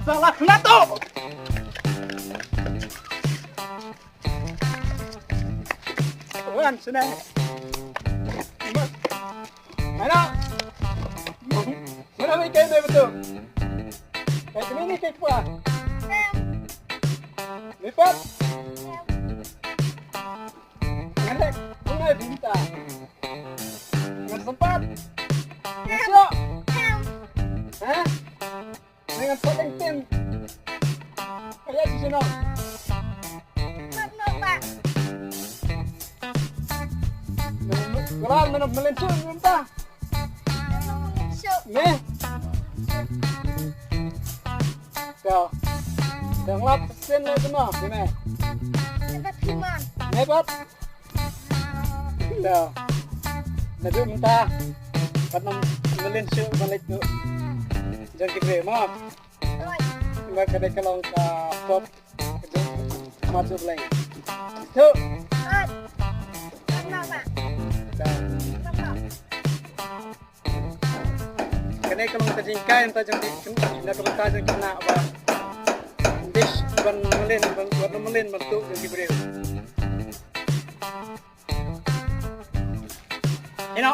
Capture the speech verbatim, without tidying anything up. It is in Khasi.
Salah kena tu. Wan sini. Mana? Mana mai kai mai betul? Kai sini ni kai apa? Lipat. Ngan lek, ngan lek bintang. Ngan sempat. Masuk. Hah? Ngan sempat yang tim. Kayak di sini. Keluar mana melencu bintang. Nih. Ka. Dang lap sen la kena, kena. Nebat. Ka. Nadu mynta. Pat nam melin shu balik tu. Jang ki bre mo. Ba ka dei ka long ka pop. Matu blai. Tu. Ka. Kane ka long ka jingkai, ynta jong ki, na ka bynta jong ki khynnah ba, dish ban melin, ban, ban melin ban tuh jong ki briew. Ino,